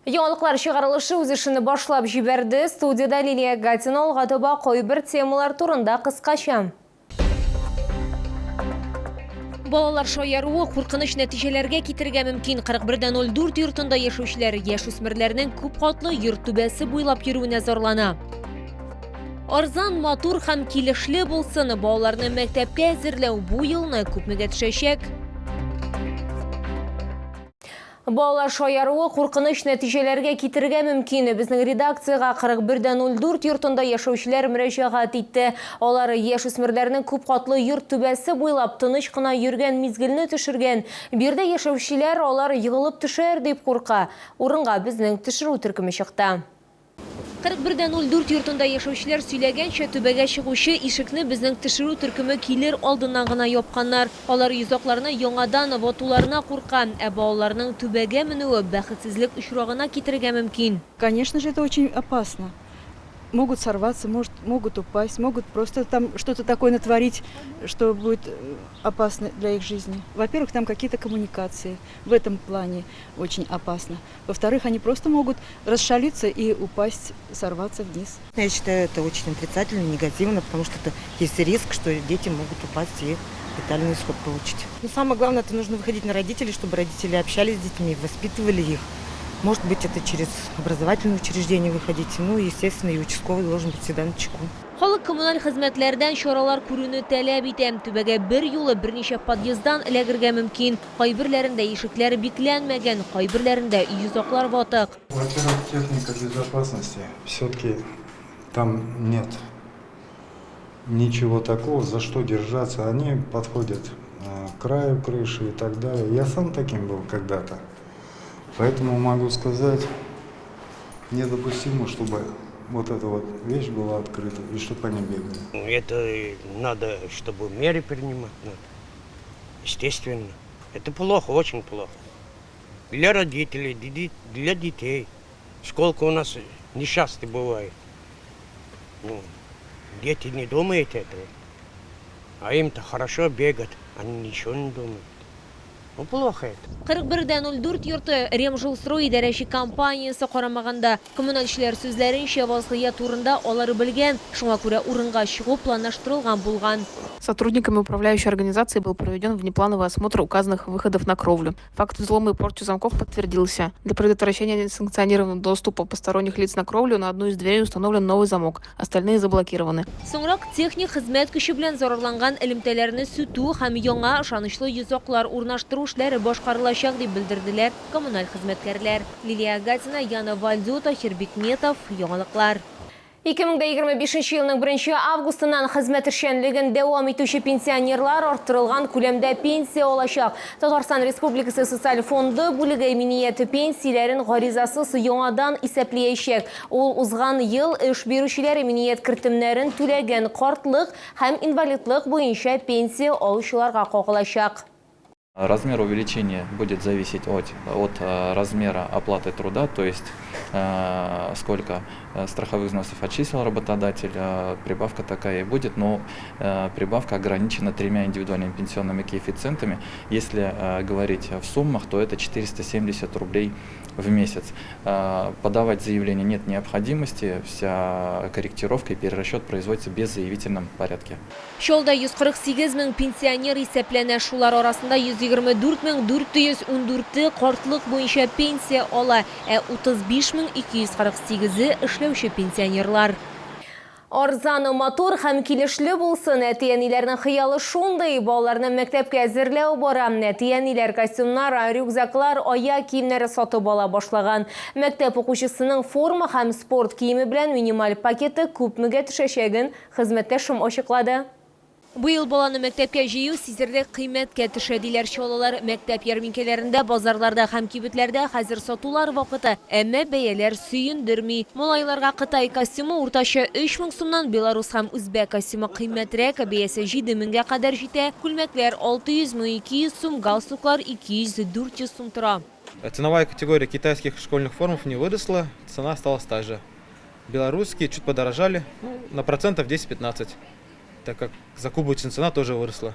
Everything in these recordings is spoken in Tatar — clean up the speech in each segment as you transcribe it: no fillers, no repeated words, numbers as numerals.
Яңалыклар чыгарылышы үз эшен башлап җибәрде. Студиядә Лилия Гатина. Алга таба кайбер темалар турында кыскача. Балалар шаяруы куркыныч нәтиҗәләргә китерергә мөмкин. 41.04 йортында яшәүчеләр яшүсмерләрнең күп катлы йорт түбәсе буйлап йөрүенә зарлана. Арзан, матур һәм килешле булсын. Балаларны мәктәпкә әзерләү бу елны күпмегә төшәчәк? Балалар шаяруы куркыныч нәтиҗәләргә китерергә мөмкин. Безнең редакциягә 41.04 йортында яшәүчеләр мөрәҗәгать итте. Алар яшүсмерләрнең күп катлы йорт түбәсе буйлап тыныч кына йөргән мизгелне төшергән. Биредә яшәүчеләр алар егылып төшәр дип курка. Урынга безнең төшерү төркеме чыкты. 41.04 йортында яшәүчеләр сөйләгәнчә, түбәгә чыгучы ишекне безнең төшерү төркеме килер алдыннан гына япканнар. Алар йозакларны яңадан ватуларына курка, ә балаларның түбәгә менүе бәхетсезлек очрагына китерергә мөмкин. Конечно же, это очень опасно. Могут сорваться, может, могут упасть, могут просто там что-то такое натворить, что будет опасно для их жизни. Во-первых, там какие-то коммуникации. В этом плане очень опасно. Во-вторых, они просто могут расшалиться и упасть, сорваться вниз. Я считаю, это очень отрицательно, негативно, потому что это есть риск, что дети могут упасть и летальный исход получить. Но самое главное, это нужно выходить на родителей, чтобы родители общались с детьми, воспитывали их. Может быть, это через образовательные учреждения выходить. Ну, естественно, и участковый должен быть всегда начеку. Халык коммуналь хезмәтләрдән чаралар күрүне таләп итә. Түбәгә бер юлы берничә подъезддан эләгергә мөмкин. Кайберләрендә ишекләр бикләнмәгән, кайберләрендә йозаклар ватык. Во-первых, техника безопасности. Все-таки там нет ничего такого, за что держаться. Они подходят к краю крыши и так далее. Я сам таким был когда-то. Поэтому могу сказать, недопустимо, чтобы вот эта вот вещь была открыта и чтобы они бегали. Это надо, чтобы меры принимать надо. Естественно. Это плохо, очень плохо. Для родителей, для детей. Сколько у нас несчастья бывает. Ну, дети не думают этого. А им-то хорошо бегать, они ничего не думают. Ну, плохо это. 41.04 йорты Ремжилстрой идарәче компаниясе карамагында. Коммунальчеләр сүзләренчә, вазгыять турында алар белгән, шуңа күрә урынга чыгу планлаштырылган булган. Сотрудниками управляющей организации был проведен внеплановый осмотр указанных выходов на кровлю. Факт взлома и порчи замков подтвердился. Для предотвращения несанкционированного доступа посторонних лиц на кровлю на одну из дверей установлен новый замок, остальные заблокированы. Соңрак техник хезмәт көче белән зарарланган элемтәләрне сүтү һәм яңа ышанычлы йозаклар урнаштыру эшләре башкарылачак, дип белдерделәр коммуналь хезмәткәрләр. Лилия Гатина, Яна Вальдю, Таһир Бикметов, Яңалыклар. 2025 елның 1 августыннан хезмәт эшчәнлеген дәвам итүче пенсионерлар арттырылган күләмдә пенсия алачак. Татарстан Республикасы Социаль фонды бүлеге иминият пенсияләрен гаризасыз яңадан исәпләячәк. Ул узган ел эш бирүчеләр иминият кертемнәрен түләгән картлык һәм инвалидлык буенча пенсия алучыларга кагылачак. Размер увеличения будет зависеть от размера оплаты труда, то есть сколько страховых взносов отчислил работодатель, прибавка такая и будет, но прибавка ограничена тремя индивидуальными пенсионными коэффициентами. Если говорить в суммах, то это 470 рублей в месяц. Подавать заявление нет необходимости, вся корректировка и перерасчет производится в беззаявительном порядке. Чаллыда 148 мең пенсионер исәпләнә. Шулар арасында 124 мең 414-е картлык буенча пенсия ала, ә 35 мең 248-е эшләүче пенсионерлар. Арзан, матур һәм килешле булсын. Әти-әниләрнең хыялы шундый. Балаларны мәктәпкә әзерләү бара. Әти-әниләр костюмнар, рюкзаклар, аяк киемнәре сатып ала башлаган. Мәктәп укучысының форма һәм спорт киеме белән минималь пакеты күпмегә төшәчәген хезмәттәшем ачыклады. Быел баланы мәктәпкә җыю сизелерлек кыйммәткә төшә, диләр чаллылар. Мәктәп ярминкәләрендә, базарларда һәм кибетләрдә хәзер сатулар вакыты. Әмма бәяләр сөендерми. Малайларга Кытай костюмы уртача 3000 сумнан, белорус һәм үзбәк костюмы кыйммәтрәк, бәясе 7000гә кадәр җитә. Күлмәкләр 600-1200 сум, галстуклар 200-400 сум тора. Ценовая категория китайских школьных форм не выросла, цена осталась та же. Белорусские чуть подорожали, ну, на процентов 10-15, так как закупочная цена тоже выросла.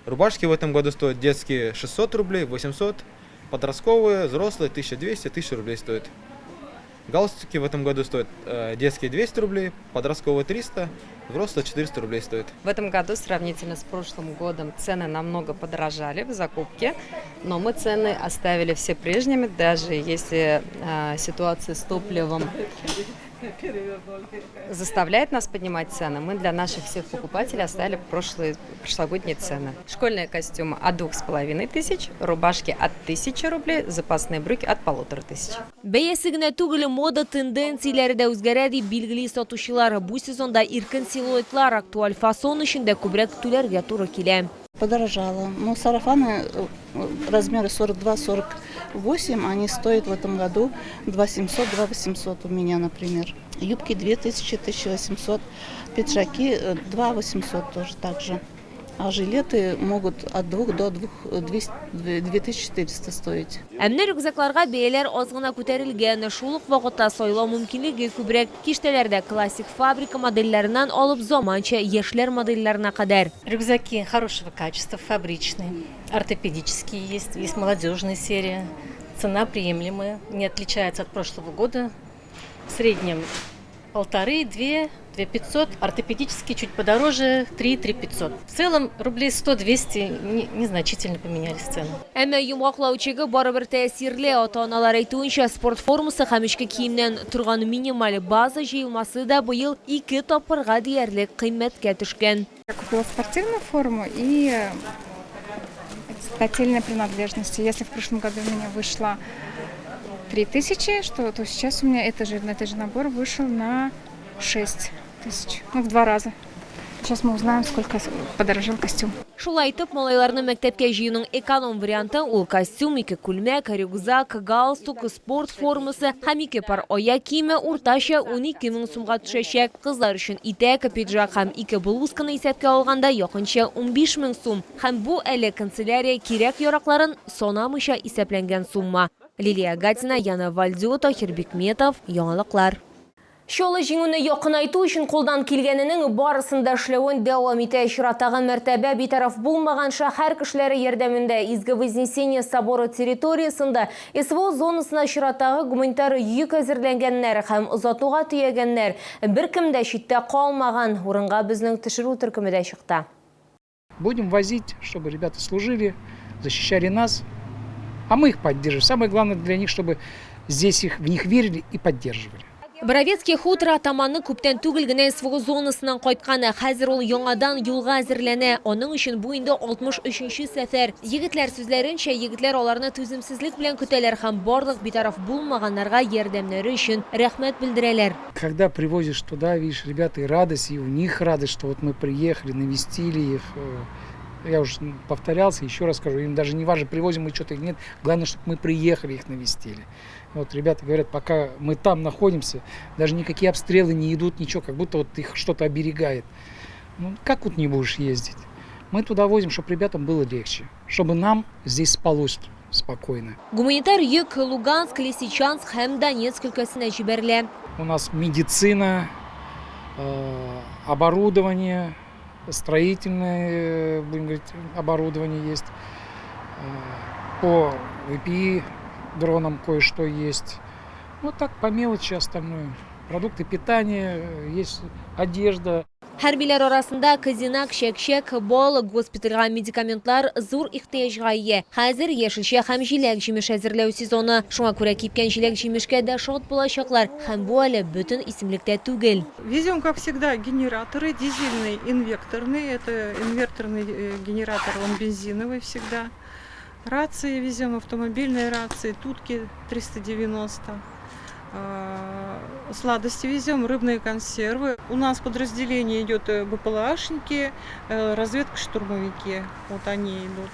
Рубашки в этом году стоят детские 600 рублей, 800. Подростковые, взрослые 1200, 1000 рублей стоят. Галстуки в этом году стоят детские 200 рублей, подростковые 300, взрослые 400 рублей стоят. В этом году сравнительно с прошлым годом цены намного подорожали в закупке, но мы цены оставили все прежними, даже если ситуация с топливом заставляет нас поднимать цены, мы для наших всех покупателей оставили прошлогодние цены. Школьные костюмы от 2500, рубашки от 1000 рублей, запасные брюки от 1500. Бәясе генә түгел, мода тенденцияләре дә үзгәрә дип билгели сатучылар. Бу сезонда иркен силуэтлар актуаль, фасон өчен дә күбрәк түләргә туры килә. Подорожало. Но сарафаны размеры 42-48, они стоят в этом году 2 700, 2 800 у меня, например. Юбки 2000, 1800, пиджаки 2 800 тоже так же. А жилеты могут от 2 до 2 2400 стоить. Ә менә рюкзакларга бәяләр аз гына күтәрелгән. Шул ук вакытта сайлау мөмкинлеге күбрәк. Киштәләрдә классик фабрика модельләреннән алып заманча яшьләр модельләренә кадәр. Рюкзаки хорошего качества, фабричные, ортопедические есть, есть молодежная серия. Цена приемлемая, не отличается от прошлого года. В среднем полторы, две, 2500. Ортопедические чуть подороже, 3, 3500. В целом рублей 100-200 незначительно поменялись цены. Әмма йомгаклау чегы барыбер тәэсирле. Ата-аналар әйтүенчә, спорт формасы һәм эчке киемнән торган минималь база җыелмасы да быел ике тапкырга диярлек кыйммәткә төшкән. Я купила спортивную форму и нательные принадлежности. Если в прошлом году у меня вышло 3000, то сейчас у меня этот же набор вышел на 6 тысяч, ну, в два раза. Сейчас мы узнаем, сколько подорожал костюм. Шулай итеп, малайларны мәктәпкә җыюның эконом варианты ул костюм, ике күлмәк, рюкзак, галстук, спорт формасы һәм ике пар аяк киеме уртача 12 мең сумга төшәчәк. Кызлар өчен итәк, пиджак һәм ике блузканы исәпкә алганда якынча 15 мең сум. Һәм бу әле канцелярия кирәк-яракларын санамыйча исәпләнгән сумма. Лилия Гатина, Яна Вальдио, Тахир Бикметов, Яңалыклар. Чаллы җиңүне якынайту өчен кулдан килгәненең барысын да эшләвен дәвам итә. Чираттагы мәртәбә битараф булмаган шәһәр кешеләре ярдәмендә Изге Вознесение соборы территориясендә СВО зонасына чираттагы гуманитар йөк әзерләгәннәр һәм озатуга төягәннәр. Беркем дә читтә калмаган. Урынга безнең төшерү төркеме дә чыкты. Будем возить, чтобы ребята служили, защищали нас, а мы их поддерживаем. Самое главное для них, чтобы здесь в них верили и поддерживали. Боровецкий хутор атаманы күптән түгел генә СВО зонасыннан кайткан. Хәзер ул яңадан юлга әзерләнә. Аның өчен бу инде 63нче сәфәр. Егетләр сүзләренчә, егетләр аларны түземсезлек белән көтәләр һәм барлык битараф булмаганнарга ярдәмнәре өчен рәхмәт белдерәләр. Когда привозишь туда, видишь, ребята, и радость, и у них радость, что вот мы приехали, навестили их. Я уже повторялся, еще раз скажу, им даже не важно, привозим мы что-то или нет, главное, чтобы мы приехали, их навестили. Вот ребята говорят, пока мы там находимся, даже никакие обстрелы не идут, ничего, как будто вот их что-то оберегает. Ну, как вот не будешь ездить? Мы туда возим, чтобы ребятам было легче, чтобы нам здесь спалось спокойно. Гуманитар йөк Луганск, Лисичанск һәм Донецк өлкәсенә җибәрелә. У нас медицина, оборудование, строительное, будем говорить, оборудование есть. По ВПИ дронам кое-что есть. Ну так по мелочи остальное. Продукты питания, есть одежда. Хәрбиләр арасында козинак, чәк-чәк, бал, госпитальгә медикаментлар зур ихтыяҗга ия. Хәзер яшелчә һәм җиләк-җимеш әзерләү сезоны. Шуңа күрә кипкән җиләк-җимешкә дә шат булачаклар. Һәм бу әле бөтен исемлектә түгел. Везем, как всегда, генераторы, дизельные, инвекторные. Это инверторный генератор, он бензиновый всегда. Рации везем, автомобильные рации, тутки 390. Сладости везем, рыбные консервы. У нас подразделение идет БПЛАшники, разведка, штурмовики. Вот они идут.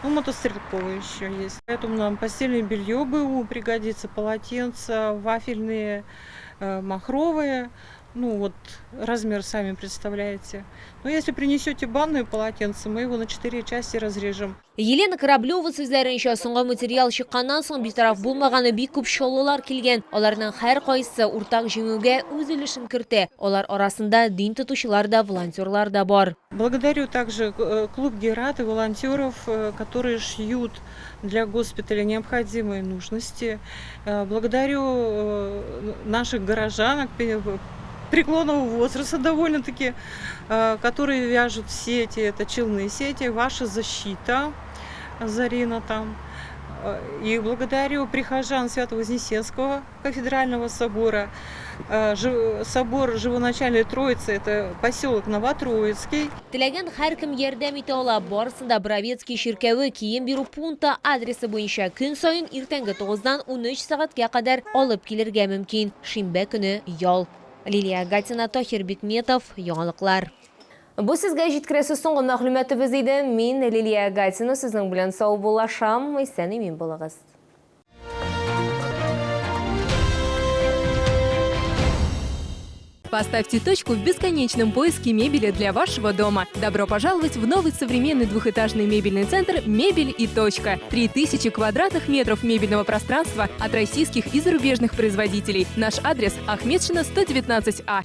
Ну, мотострелковые еще есть. Поэтому нам постельное белье БУ пригодится, полотенца, вафельные, махровые. Ну вот, размер сами представляете. Но если принесете банное полотенце, мы его на 4 части разрежем. Елена Кораблева сүзләренчә, соңгы материал чыкканнан соң битараф булмаган бик күп чаллылар килгән. Аларның һәркайсы уртак җиңүгә үз өлешен кертә. Алар арасында дин тотучылар да, волонтерлар да бар. Благодарю также клуб Герат и волонтеров, которые шьют для госпиталя необходимые нужности. Благодарю наших горожанок преклонного возраста довольно-таки, которые вяжут сети, это челные сети, «Ваша защита», Зарина там. И благодарю прихожан Свято-Вознесенского кафедрального собора, собор Живоначальной Троицы, это поселок Новотроицкий. Теләгән һәркем ярдәм итә ала. Барысын да Боровецкий чиркәве кием бирү пункты адресы буенча көн саен иртәнге 9-дан 13 сәгатькә кадәр алып килергә мөмкин. Шимбә көне ял. Лилия Гатина, Тахир Бикметов, яңалыклар. Бу сезгә җиткерәсе соңгы мәгълүматыбыз иде. Мин Лилия Гатина сезнең белән саубуллашам. Исән-имин булыгыз. Поставьте точку в бесконечном поиске мебели для вашего дома. Добро пожаловать в новый современный двухэтажный мебельный центр «Мебель и точка». 3000 квадратных метров мебельного пространства от российских и зарубежных производителей. Наш адрес: Ахметшина, 119А.